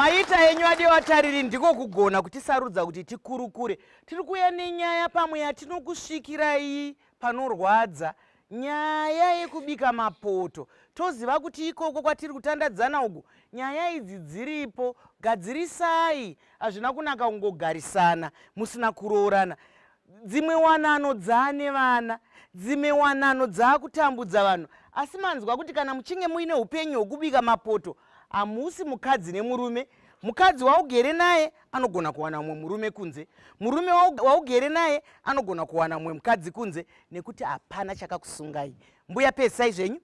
Maita enyu adiwa tariri, ndiko kugona kutisarudza kuti tikurukure. Tiri kuuya nenyaya pamwe yatinokusvikirai panorwadza, nyaya yekubika mapoto. Toziva kuti ikoko kwatiri kutandadzana uku nyaya idzi dziripo. Gadzirisai, hazvina kunaka kungogarisana musina kuroorana. Dzimwe wanano dzaane vana, dzimwe wanano dzaakutambudza vanhu. Asi manzwa kuti kana muchinge muine upenyu hwekubika mapoto, hamusi mukadzi nemurume. Mukadzi waugere naye anogona kuwana mumwe murume kunze, murume waugere naye anogona kuwana mumwe mukadzi kunze, nekuti hapana chakakusungai. Mbuya, pedzisai zvenyu.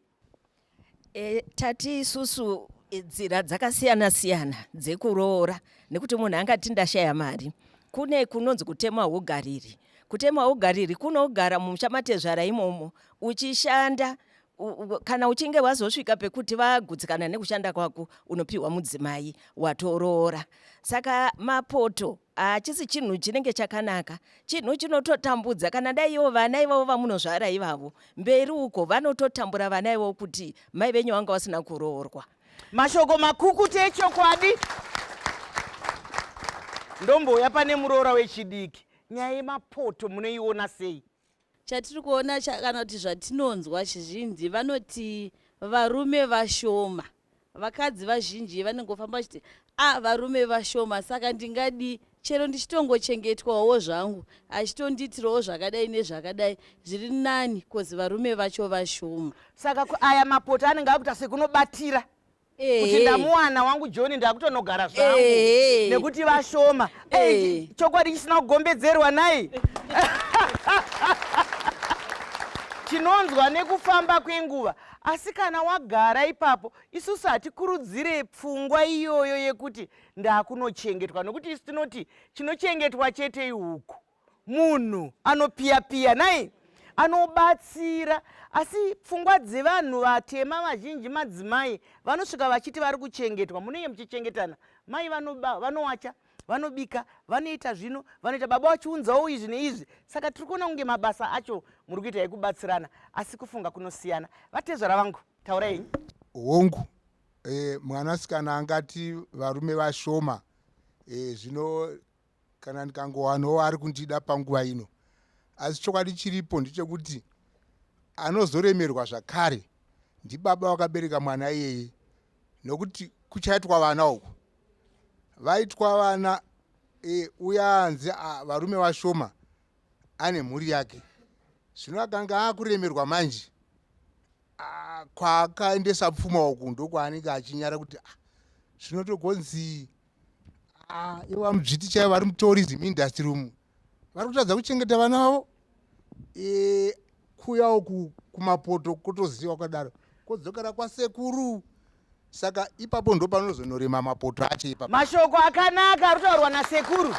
Tati isusu nzira dzakasiyana siyana dzekuroora, nekuti munhu angati ndashaya mari. Kune kunonzi kutema ugariri. Kutema ugariri kunogara mumusha matezvara imomo uchishanda, kana uchinge wazosvika pekuti vagutsikana nekushanda kwako, unopiwa mudzimai, watoroora. Saka mapoto hachisi chinhu chinenge chakanaka, chinhu chinototambudza. Kana dai ivo vana ivavo vamunozvara ivavo mberi uko vanototambura vana ivavo kuti mai venyu vanga vasina kuroorwa. Mashoko makukutu echokwadi. Ndombouya pane muroora wechidiki. Nyaya yemapoto munoiona sei? Chatiri kuona kana kuti zvatinonzwa chizhinji, vanoti varume vashoma. Vakadzi vazhinji vanongofamba vachiti a varume vashoma, saka ndingadii chero ndichitongochengetwawo zvangu, achitondiitirawo zvakadai nezvakadai, zviri nani kozi varume vacho vashoma. Saka aya mapoto anenge akuita sekunobatira kuti ndamuwana wangu John, ndakutonogara zvangu nekuti vashoma. Chokwadi chisina kugombedzerwa nai tinonzwa nekufamba kwenguva. Asi kana wagara ipapo, isusu hatikurudzire pfungwa iyoyo yekuti ndakunochengetwa, nokuti isu tinoti chinochengetwa chete ihuku. Munhu anopiya-piya nai anobatsira, asi pfungwa dzevanhu vatema vazhinji, madzimai vanosvika vachiti vari kuchengetwa. Munenge muchichengetana, mai vanowacha, vanobika, vanoita zvino vanoita, baba vachiunzawo izvi neizvi. Saka tiri kuona kunge mabasa acho muri kuita ekubatsirana, asi kufunga kunosiyana. Vatezvara vangu, taurai henyu. Hongu, mwanasikana angati varume vashoma, zvino kana ndikangowanawo ari kundida panguva ino. Asi chokwadi chiripo ndechekuti anozoremerwa zvakare ndibaba vakabereka mwana iyeye, nokuti kuchaitwa vana uku, vaitwa vana, uya anzi varume vashoma ane mhuri yake. Zvino akanga akuremerwa manje, kwaakaendesa pfuma uku ndokwaanenge achinyara kuti zvinotogonzi iva mudzviti chaivo vari mutourism industry umu vari kutadza kuchengeta vana vavo. Kuyawo kumapoto kutoziva kwakadaro, kodzokera kwasekuru. Saka ipapo ndo panozonorema mapoto acho ipapo. Mashoko akanaka ari kutaurwa nasekuru,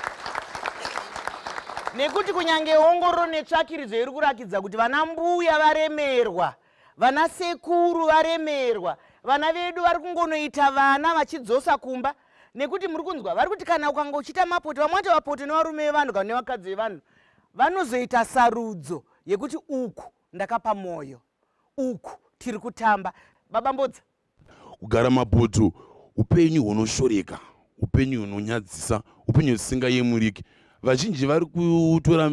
nekuti kunyange ongororo netsvakiridzo iri kurakidza kuti vana mbuya varemerwa, vana sekuru varemerwa, vana vedu vari kungonoita vana vachidzosa kumba. Nekuti muri kunzwa vari kuti kana ukanga uchiita mapoto, vamwe vacho vapoto nevarume vevanhu kana nevakadzi vevanhu, vanozoita sarudzo yekuti uku ndakapa mwoyo, uku tiri kutamba. Baba Mbodza. Kugara mapoto upenyu hunoshoreka, upenyu hunonyadzisa, upenyu husingayemuriki. Vazhinji vari kutora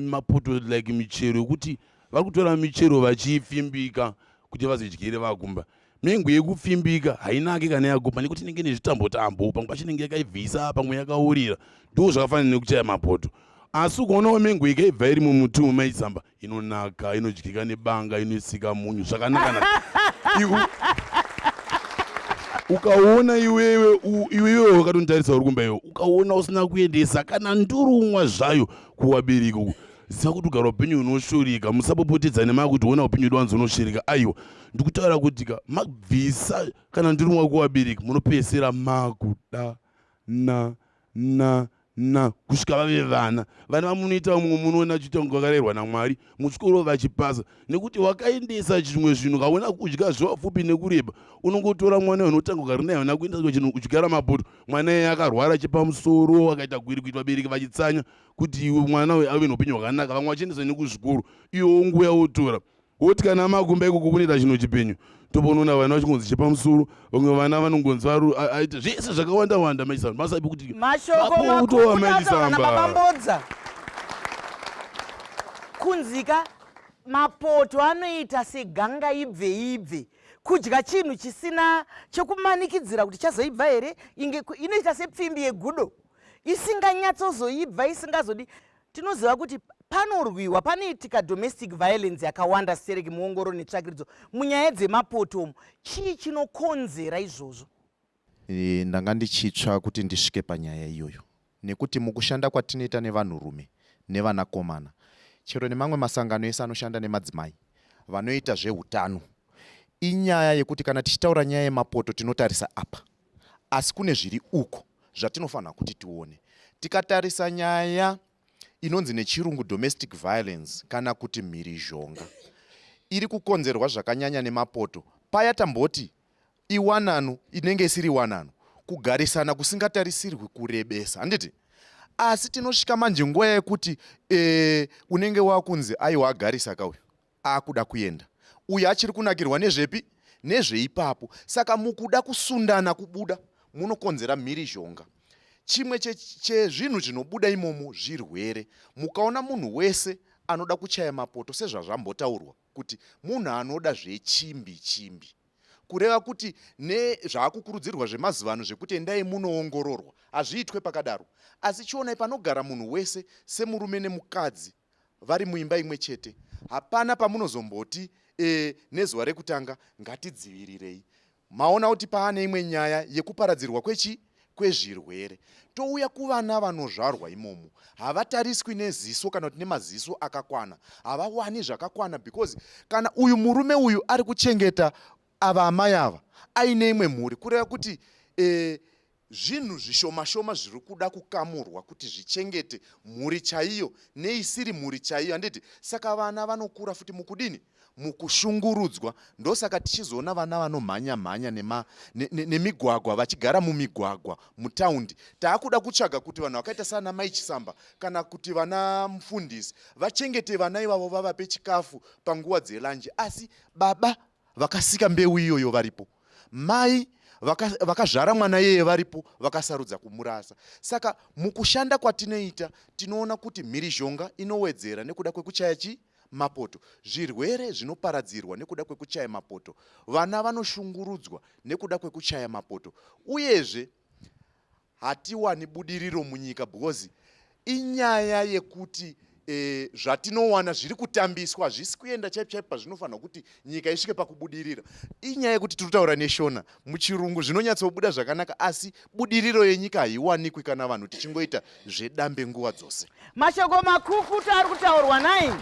mapoto like michero, yekuti vari kutora michero vachiipfimbika kuti vazodyire vakumba. Mengo yekupfimbika hainaki kana yagupa, nekuti inenge nezvitambo tambo, pamwe pacho inenge yakaibvisa, pamwe yakaurira. Ndo zvakafanana nekuchaya mapoto. Asi ukaonawo mengo ikaibva iri mumuti umaitsamba, inonaka, inodyika nebanga, inoisika munyu zvakanaka. Ukaona iwewe iwewe wakatonditarisa uri kumba iwe, ukaona usina kuendesa kana ndurumwa zvayo kuvabereki uku, ziva kuti ugara upenyu hunoshoreka. Musapopotedzane makuti ona upenyu hwedu wanzi unoshoreka. Aiwa, ndikutaura kuti ka mabvisa kana ndurumwa kuvabereki, munopedzisira makuda na na na kusvika vave vana. Vana vamunoita mumwe munoona achiita kunge vakarerwa naMwari muchikoro vachipasa, nekuti wakaendesa zvimwe zvinhu. Ukaona kudya zvevapfupi nekureba, unongotora mwana unotanga ugari naye ana kuenda chinhu uchigara mapoto. Mwana iye akarwara chepamusoro, akaita gwiri kuita, vabereki vachitsanya kuti iwe mwana uyu ave neupenyu hwakanaka, vamwe vachiendesa nekuzvikoro, iwe wonguya wotora. Woti kana makumba ikoko kunoita chinhu chipenyu, toponoona vana vachingonzi chepamusoro, vamwe vana vanongonzi aita zvese zvakawanda wanda maisamba masabi kuti mashoko makutowa makukutu ataurwa maisamba. nababa Mbodza. Kunzika mapoto anoita seganga ibve ibve, kudya chinhu chisina chekumanikidzira kuti chazoibva here, inge inoita sepfimbi yegudo isinganyatsozoibva, isingazodi. Tinoziva kuti panorwiwa, panoitika domestic violence yakawanda stereki. Muongororo netsvakiridzo munyaya dzemapoto umu, chii chinokonzera izvozvo? Ndanga ndichitsva kuti ndisvike panyaya iyoyo, nekuti mukushanda kwatinoita nevanhurume nevanakomana, chero nemamwe masangano ese anoshanda nemadzimai vanoita zveutano, inyaya yekuti kana tichitaura nyaya yemapoto tinotarisa apa, asi kune zviri uko zvatinofanira kuti tione. Tikatarisa nyaya inonzi nechirungu domestic violence kana kuti mhirizhonga iri kukonzerwa zvakanyanya nemapoto, paya tamboti iwanano inenge isiri wanano, kugarisana kusingatarisirwi kurebesa, handiti? Asi tinosvika manje nguva yekuti unenge wakunzi aiwa, agarisa kauyu, akuda kuenda, uyu achiri kunakirwa nezvepi, nezveipapo. Saka mukuda kusundana kubuda munokonzera mhirizhonga. Chimwe chezvinhu zvinobuda imomo zvirwere. Mukaona munhu wese anoda kuchaya mapoto, sezvazvambotaurwa kuti munhu anoda zvechimbi chimbi, kureva kuti nezvaakukurudzirwa zvemazuva ano zvekuti endai munoongororwa, hazviitwe pakadaro. Asi chionai panogara munhu wese semurume nemukadzi vari muimba imwe chete, hapana pamunozomboti nezuva rekutanga ngatidzivirirei. Maona kuti paane imwe nyaya yekuparadzirwa kwechi kwezvirwere. Touya kuvana vanozvarwa imomo, havatariswi neziso kana kuti nemaziso akakwana, havawani zvakakwana, because kana uyu murume uyu ari kuchengeta ava amai ava aine imwe mhuri, kureva kuti zvinhu zvishoma shoma zviri kuda kukamurwa kuti zvichengete mhuri chaiyo neisiri mhuri chaiyo, handiti? Saka vana vanokura futi mukudini, mukushungurudzwa. Ndosaka tichizoona vana vanomhanya mhanya nemigwagwa, vachigara mumigwagwa mutaundi. Taakuda kutsvaga kuti vanhu vakaita sana Mai Chisamba kana kuti vana mufundisi vachengete vana ivavo, vavape chikafu panguva dzelunch, asi baba vakasika mbeu iyoyo varipo, mai vakazvara mwana iyeye varipo, vakasarudza kumurasa. Saka mukushanda kwatinoita tinoona kuti mhirizhonga inowedzera nekuda kwekuchaya chi mapoto, zvirwere zvinoparadzirwa nekuda kwekuchaya mapoto, vana vanoshungurudzwa nekuda kwekuchaya mapoto, uyezve hatiwani budiriro munyika because inyaya yekuti zvatinowana zviri kutambiswa, hazvisi kuenda chaipo chaipo pazvinofanirwa kuti nyika isvike pakubudirira. Inyaya yekuti tiri kutaura neshona, muchirungu zvinonyatsobuda zvakanaka, asi budiriro yenyika haiwanikwi kana vanhu tichingoita zvedambe nguva dzose. Mashoko makukutu ari kutaurwa nai,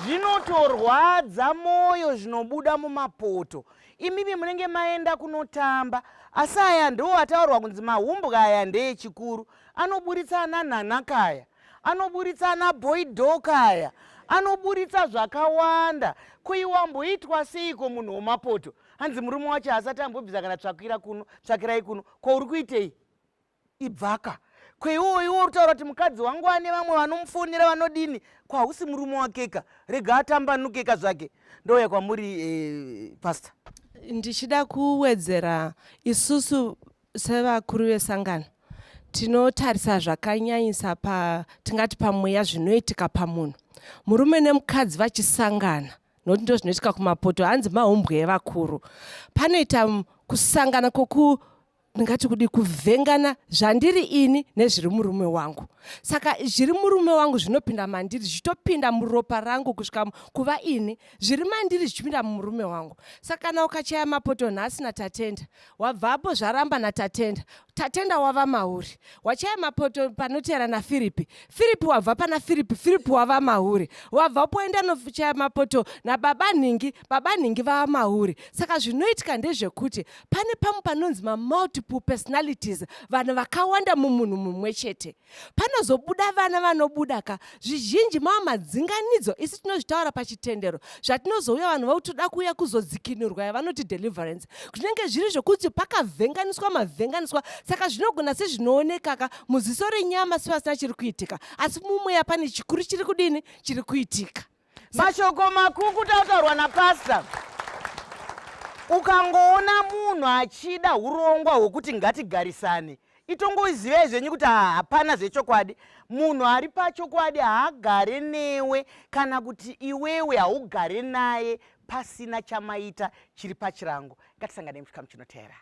zvinotorwadza mwoyo zvinobuda mumapoto. Imimi munenge maenda kunotamba, asi aya ndiwo ataurwa kunzi mahumbwa aya ndeechikuru, anoburitsa ana nhanakaya, anoburitsa ana boydokaya, anoburitsa zvakawanda. Kuiwamboitwa seiko munhu wemapoto? Hanzi murume wacho haasati ambobvisa kana tsvakira kuno, tsvakirai kuno. Ko uri kuitei? Ibvaka kweiwo iwo uri kutaura kuti mukadzi wangu ane vamwe vanomufonera vanodini, kwausi murume wakeka, rega atambanukeka zvake. Ndouya kwamuri pastor. Ndichida kuwedzera, isusu sevakuru vesangano tinotarisa zvakanyanyisa pa tingati pamweya zvinoitika pamunhu, murume nemukadzi vachisangana, nokuti ndo zvinoitika kumapoto, hanzi mahumbwe evakuru. Panoita kusangana kwoku ndingati kudi kuvhengana zvandiri ini nezviri murume wangu. Saka zviri murume wangu zvinopinda mandiri, zvichitopinda muropa rangu kusvika kuva ini, zviri mandiri zvichipinda mumurume wangu. Saka kana ukachaya mapoto nhasi naTatenda, wabvapo zvaramba naTatenda, Tatenda wava mauri. Wachaya mapoto panoteera naFiripi, Firipi wabva pana Firipi, Firipi wava mauri. Wabva poenda nochaya mapoto nababa nhingi, baba nhingi vava mauri. Saka zvinoitika ndezvekuti pane pamwe panonzi mamultiple personalities, vanhu vakawanda mumunhu mumwe chete. Panozobuda vana vanobuda ka zvizhinji mava madzinganidzo. Isi tinozvitaura pachitendero zvatinozouya vanhu vakutoda kuuya kuzodzikinurwa, yavanoti deliverance, zvinenge zviri zvokuti pakavhenganiswa mavhenganiswa. Saka zvinogona sezvinoonekaka muziso renyama sepasina chiri kuitika, asi mumweya pane chikuru chiri kudini, chiri kuitika. Mashoko makuku tautaurwa napasta. Ukangoona munhu achida urongwa hwekuti ngatigarisane, itongozivai zvenyu kuti hapana zvechokwadi. Munhu ari pachokwadi haagare newe kana kuti iwewe haugare naye pasina chamaita chiri pachirango. Ngatisangane muchikamu chinoteera.